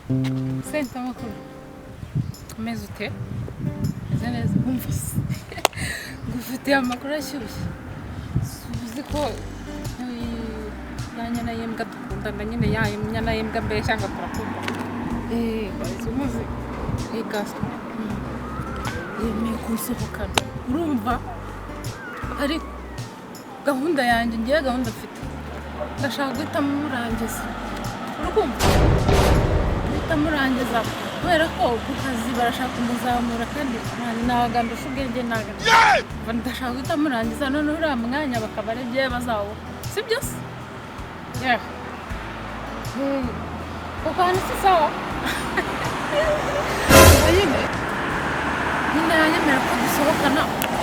Senta amakuru. Umeze ute? Umeze neza? Umva se. Ngufitiye amakuru ashyushye. Uzi ko ya nyana y'imbwa dukundana nyine, ya nyana y'imbwa mbere cyangwa turakundana. Wahise umuzi? Gaston. Yemeye kunsohokana. Urumva? Ariko gahunda yanjye, ngiye gahunda mfite. Ndashaka guhita murangiza. Urukumva? Guhita murangiza kubera ko ku kazi barashaka kumuzamura kandi ntabwo ndusha ubwenge, ntabwo ndashaka guhita murangiza, none uriya mwanya bakaba ari byo bazawuha, si byo se? Yeah. Kuko hano si sawa. Ubwo nyine yanyemera ko dusohokana,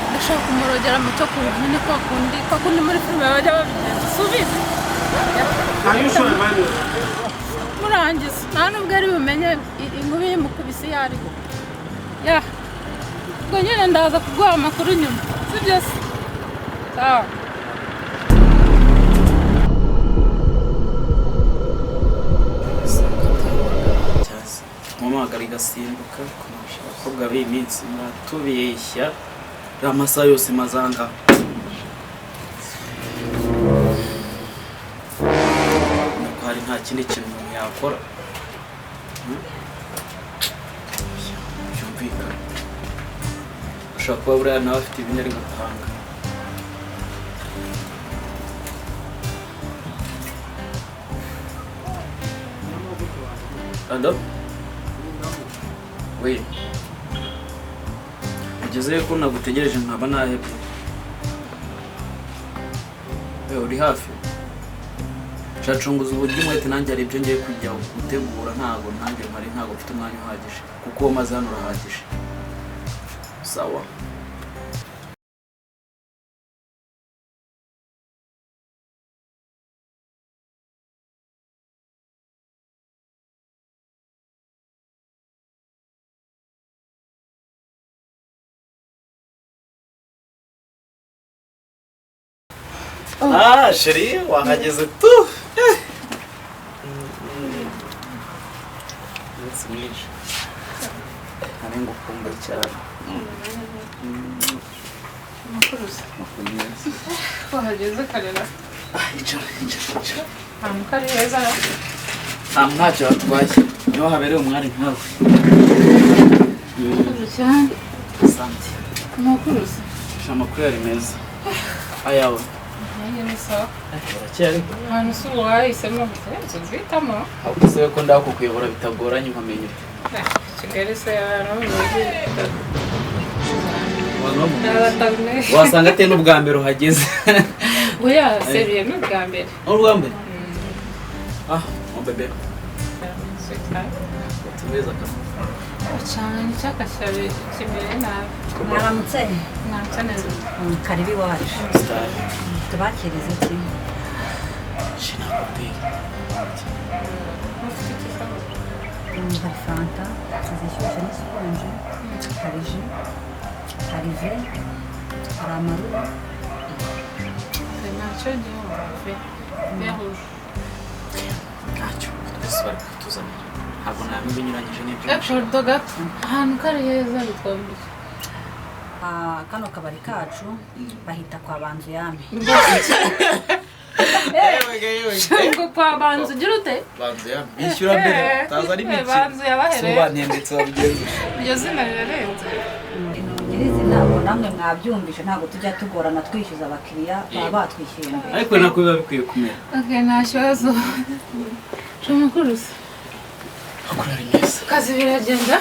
ndashaka kumurogera mu cyo kunywa nyine, kwa kundi muri filime bajya babigenza, si ubizi? Murangiza nta nubwo ari bumenye inkubi y'umukubisi iyo ariho. Ya, ubwo nyine ndaza kuguha amakuru nyuma, si byo se? Sawa. Mpamagara igasimbuka kumasha. Abakobwa b'iyi minsi muratubeshya, uriya amasaha yose mazanga. Nuko hari nta kindi kintu umuntu yakora. Byumvikana ashobora kuba buriya nawe afite ibindi ari gupanga. Ado? Oui. Ugezeyo ko nagutegereje nkaba nahebye. Uri hafi? Nshacunguza uburyo umwete, nanjye hari ibyo ngiye kujya gutegura, ntago nanjye mpari, ntago mfite umwanya uhagije kuko uwo maze hano urahagije. Sawa. Ah, chérie, wahageze tu. Umunsi mwinshi. Nari ngukumbuye cyane. Amakuru se? Amakuru meza. Wahageze karera. Ah, icara, icara, icara. Ahantu ko ari heza na? Ah, ntacyo hatwaye. Niho habereye umwari nkawe. Amakuru cyane. Asante. Amakuru se? Sha, amakuru yari meza. Ayawe. Nanjye ni sawa. Uracyari? Ahantu si uwahisemo gusa guhitamo. Ahubwo se ko ndaho kukuyobora bitagoranye nkamenya ute? Kigali se abantu bo mu mujyi. Abantu bo mu mujyi. N'abatabone. Wasanga atari n'ubwa mbere uhageze. Oya, seriye ni ubwa mbere. Ni ubwa mbere? Ah, mon bébé. Tumeza akanwa. Cyane icyaka cyawe kimere nabi. Mwaramutse. Mwaramutse neza. Karibu iwacu. Star. Tubakirize iki? Shina hoteli. Mufite iki se? Hari fanta zishyushye n'izikonje, hari ji, hari ve, hari amarura. Ntacyo ngiye ve. Ve rouge. Ntacyo. Twese bari kutuzanira. Ntabwo naba binyuranyije n'ibyo. Ejo gato. Ahantu ko ari heza bitwa mbiki. Ah, kano kabari kacu bahita kwa Banzuyame. Ngo kwa Banzu ugira ute? Banzu ya bishyura mbere utaza ari mike. Banzu yabahereye. Bantendetse babigenza. Iryo zina rirarenze. Nyirizina ntabwo namwe mwabyumvishe, ntabwo tujya tugorana twishyuza abakiriya, baba batwishyuye mbere. Ariko nako biba bikwiye kumera. Okay, nta kibazo. Amakuru se? Amakuru ari meza. Akazi biragenda?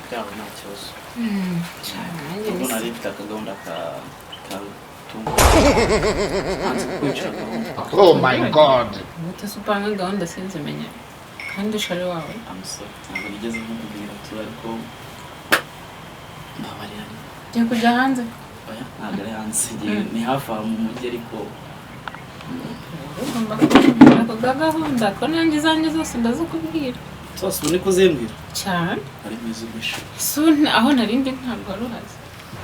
Byaba nta kibazo. Cyane nanjye Ubwo ni nari mfite akagahunda ka tungo. Hanze kwinjira gahunda. Oh my God. Ubute se upanga gahunda sinzimenye kandi ushari wawe. I'm sorry. Ntabwo nigeze nkubwira tu, ariko mbabarira. Ugiye kujya hanze? Oya, ntabwo ari hanze. Ni hafi aha mu mujyi ariko Ugomba kumbwira ako gahunda ko nanjye izanjye zose ndazikubwira. Zose ubu niko uzimbwira? Cyane. Ari meza ubishe. Sune aho narindi ntabwo wari uhazi.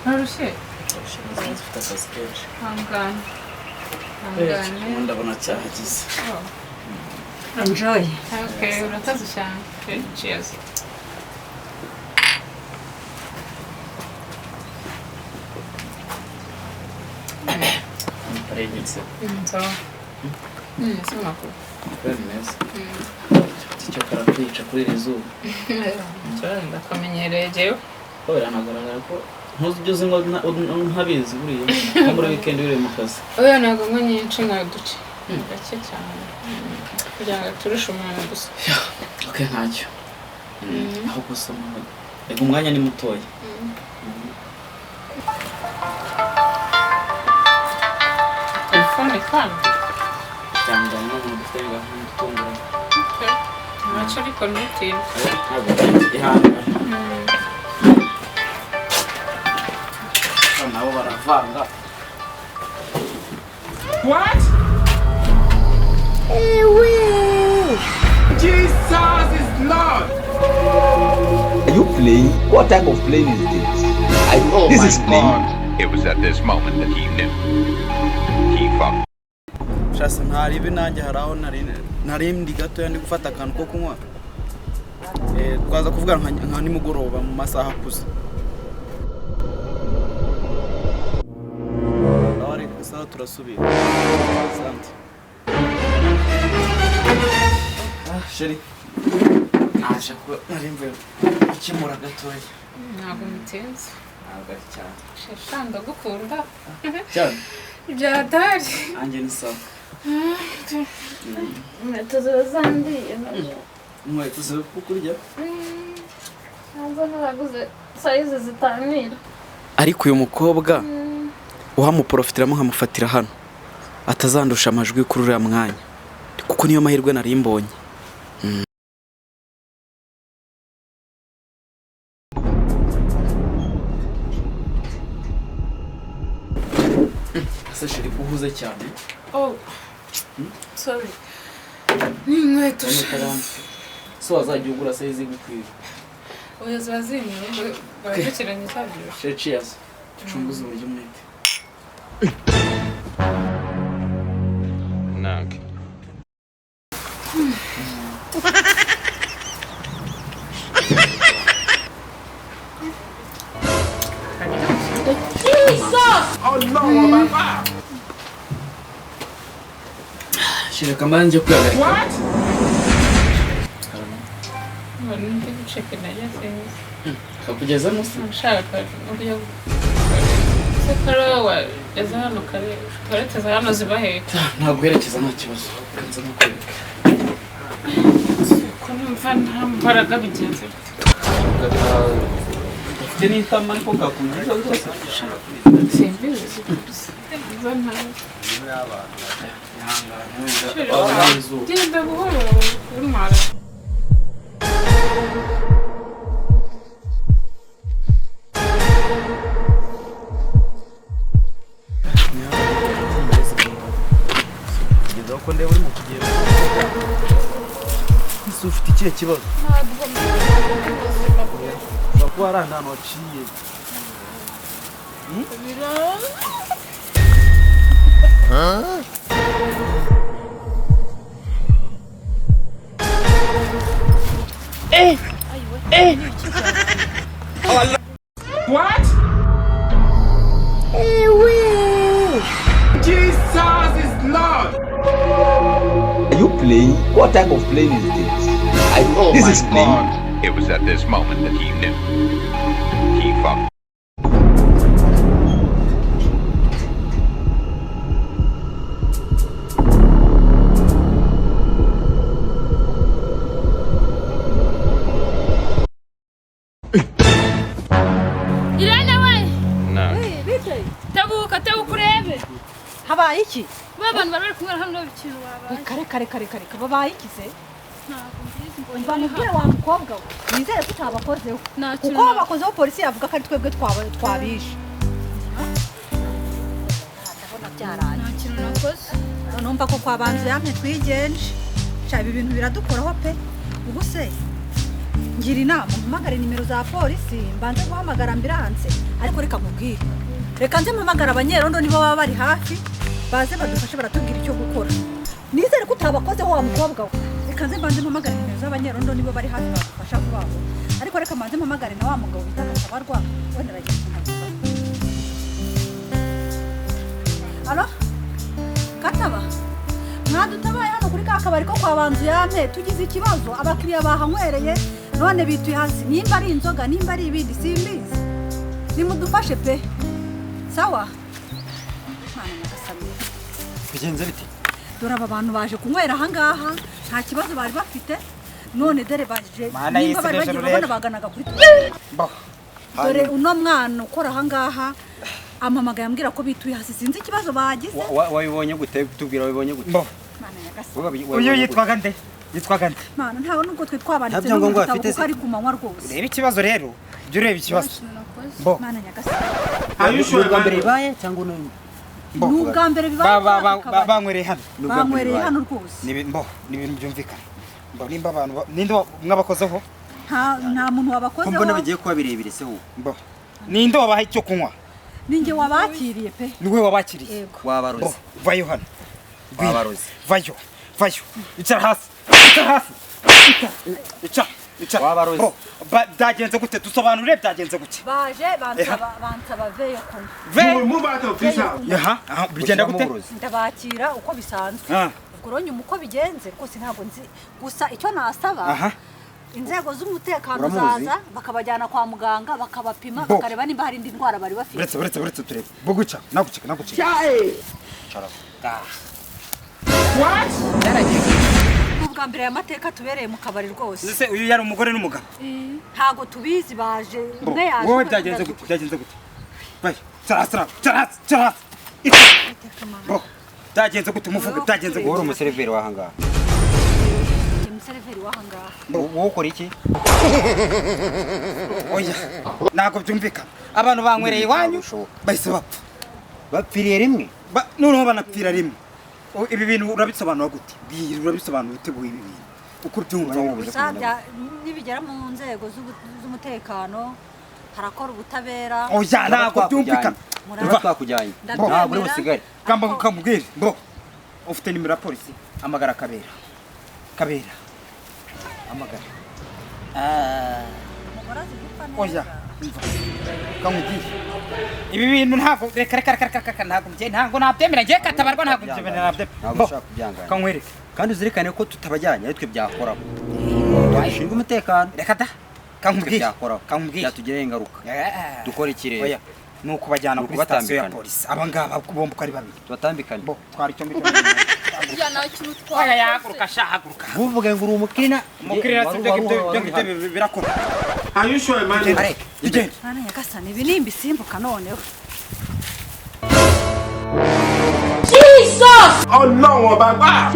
Ntarushye? Ntarushye, nzi mfite akazi kenshi. Hangane. Hangane. Ubu ndabona cyahagize. Enjoy. Okay, urakoze cyane. Okay, cheers. Arengetse. Sawa. Si makuru. Kubera meza. Icyo karakwica kuri iri zuba. Ikibazo ndakamenyereye jewe. Ko biranagaragara ko ntuzi ibyo uzi ngo ntabizi buriya. Nko muri weekend wiriwe mu kazi. Oya, ntabwo nywa nyinshi, nka duce. Gake cyane. Kugira ngo turushe umuntu gusa. Okay, ntacyo. Aho gusoma. Reka umwanya ni mutoya. Telefone kandi. Cyangwa n'umuntu dufite gahunda itunguranye. Okay. Ntacyo ariko ntutinde. Ntabwo ihangane. Nabo baravanga. What? Jesus is Lord. Are you playing? What type of playing is this? This is playing. It was at this moment that he knew. He fucked. Shasa ntaribe, nanjye hari aho nari ndi gatoya, ndi gufata akantu ko kunywa. Twaza kuvugana nka nimugoroba mu masaha akuze. Aho ari sawa, turasubira. Asante. Ah, chérie. Naje ko nari mvuye gukemura gatoya. Ntabwo mutinze. Ntabwo ari cyane. Shesha, ndagukunda. Cyane. Byatari. Nanjye ni sawa. Inkweto ziba zandiye nazo. Inkweto ziba kurya. Ntabwo naraguze size zitanira. Ariko uyu mukobwa uhamuprofitiramo nkamufatira hano atazandusha amajwi kuri uriya mwanya, kuko niyo mahirwe nari mbonye. Ese chérie, uhuze cyane? Oh, sorry. Ni inkweto. So wazajya ugura size igukwiye. Oya, ziba zimwe baradukiranye cyabyibushye. Chérie, cheers, ducunguze uburyo umwete. Knock. Oh no, Baba. Chérie, kamara njye kwihagarika. What? Mbona ndi gucika intege, sinzi. Kakugezamo se? Nshaka uburyo se kare wageze hano kare, toilette za hano ziba hehe? Ntabwo uherekeza, nta kibazo, kanza no kwereka. Ko numva nta mbaraga, bigenze bite? Ufite n'itama ariko kakunyiza rwose. Simbizi gusa nza nta Ihangane wenda wabona izuba. Genda buhoro untwara. Kugeza ko ndeba urimo kugenda. Ese ufite ikihe kibazo? Ushobora kuba hari ahantu waciye. What? Jesus is Lord. Are you playing? What type of playing is this? This is playing. It was at this moment that he knew. He fucked. Irene we! Knock. Tebuka, tebuka urebe. Habaye iki? Ba bantu bari bari kumwe hano, ikintu babaye. Kare kare kare kare, babaye iki se? Ntabwo mbizi, mbonye Umva mubwire wa mukobwa we, nizere ko utabakozeho. Nta kintu. Kuko wabakozeho polisi yavuga ko ari twebwe twabishe. Ndabona byaraye. Nta kintu nakoze. Noneho mva ko kwa banzu yampe twigenje. Sha, ibi bintu biradukoraho pe. Ubu se ngira inama mpamagare nimero za polisi, mbanze guhamagara ambulance? Ariko reka nkubwire, reka nze mpamagara abanyerondo, nibo baba bari hafi, baze badufashe, baratubwira icyo gukora. Nizere ko utabakozeho wa mukobwa we. Reka nze mbanze mpamagare nimero z'abanyerondo, nibo bari hafi badufasha vuba vuba. Ariko reka mbanze mpamagare na wa mugabo bita Gatabarwa, wenda aragira ikintu adufasha. Alo, Kataba, mwadutabaye hano kuri ka kabari ko kwa Banzu yampe, tugize ikibazo, abakiriya bahanywereye none bituye hasi, nimba ari inzoga, nimba ari ibindi simbizi, nimudufashe pe. Sawa, Mana nyagasani. Bigenze bite? Dore aba bantu baje kunywera ahangaha, nta kibazo bari bafite, none dore baje Mana nimba y'isi bari bagiye n'ijuru urabona rero. baganaga kuri Bo. dore uno mwana ukora ahangaha ampamagaye ambwira ko bituye hasi, sinzi ikibazo bagize. Wabibonye gute? Tubwira, wabibonye gute? Bo. Mana nyagasani. Wowe Uyu wabibonye gute? yitwaga nde? Yitwaga nde? Mana, ntawe nubwo twe twabanditse Nta no mu byangombwa gitabo bafite kuko se. ari ku manywa rwose. Reba ikibazo rero. Jya ureba ikibazo. Bo. Mana nyagasani. Are you Ni sure, ubwa mbere man? bibaye cyangwa ni Ni ubwa mbere bibaye Ba kuri ba aka ba ba- kabari. banywereye hano. Ni ubwa mbere Banywereye bibaye. hano rwose. Ni bo, ni ibintu byumvikana. Bo nimba abantu ninde mwabakozeho? Nta muntu Ko wabakozeho. mbona bigiye kuba birebire se wowe? Bo. Ninde wabaha icyo kunywa? Ninjye wabakiriye pe. Ni wowe wabakiriye. Yego. Bo, Wabaroze. vayo hano. Ngwino. Wabaroze. Vayo. Vayo. Icara hasi. Icara hasi. Icara. Icara. Icara. Wabaroze. Bo, byagenze gute? Dusobanurire byagenze gute? Baje bansaba ve yo kunywa. Ve. You will move out of this house. Aha, aha, bigenda Ushyiramo gute? uburozi. Ndabakira uko bisanzwe. Ah. Ubwo rero nyuma uko bigenze rwose ntabwo nzi, gusa icyo nasaba Aha. inzego z'umutekano Uramuzi? zaza bakabajyana kwa muganga bakabapima, Bo. bakareba nimba hari indi ndwara bari bafite. Uretse uretse uretse turebe. Buguca, nagucika nagucika. What? Ni ubwa mbere aya mateka tubereye mu kabari rwose. Ese uyu yari umugore n'umugabo? Ntabwo tubizi, baje Bo, umwe yaje wowe undi byagenze aje. gute? Byagenze gute? Vayo. Icara hasi, icara hasi, icara hasi. Bo, byagenze gute? Muvuge byagenze Wowe gute? uri umuseriveri w'ahangaha? Njye umuseriveri w'ahangaha. Wowe ukora iki? Oya, ntabwo byumvikana. Abantu banywereye iwanyu Bishoboka. bahise bapfa. Bapfiriye rimwe? Noneho banapfira rimwe. Ibi bintu urabisobanura gute? Bwira, urabisobanura ute ibi bintu? Uko ubyumva wowe. Gusa nibigera mu nzego z'umutekano harakora ubutabera. Oya, ntabwo byumvikana. Tuba twakujyanye. Ndabyemera. Ntabwo uri busigare. Kamba kamubwire. Bo, ufite nimero ya polisi, amagara Kabera. Kabera. Amagara. Umugore azi gupfa neza. Oya, umva. Kamubwire. Ibi bintu ntabwo, reka reka reka reka reka, ntabwo njye ntabwo nabyemera, njye Katabarwa ntabwo mbyemera, nabyemera. Ntabwo Bo, ushaka kubyangana. Kankwereke. Kandi uzirikane ko tutabajyanye ari twe byakoraho. Dushinzwe umutekano. Reka da. Twe Kamubwire. byakoraho. Kamubwire. Byatugiraho ingaruka. Dukora iki rero? Oya, ni ukubajyana Ni kuri sitasiyo ya ukubatambikana. polisi. Aba ngaba bombi uko ari babiri. Tubatambikane. Bo, twara icyo ngicyo. Ya, nta kintu Oya, twakoze. yahaguruka sha, haguruka. Ntuvuge ngo uri umukirina. Umukirina si ibyo ngibyo, ibyo ngibyo birakora. Are you sure, man? Are, Tugende. Mana nyagasani, ibi ni ibisimbuka noneho. Oh no, Baba.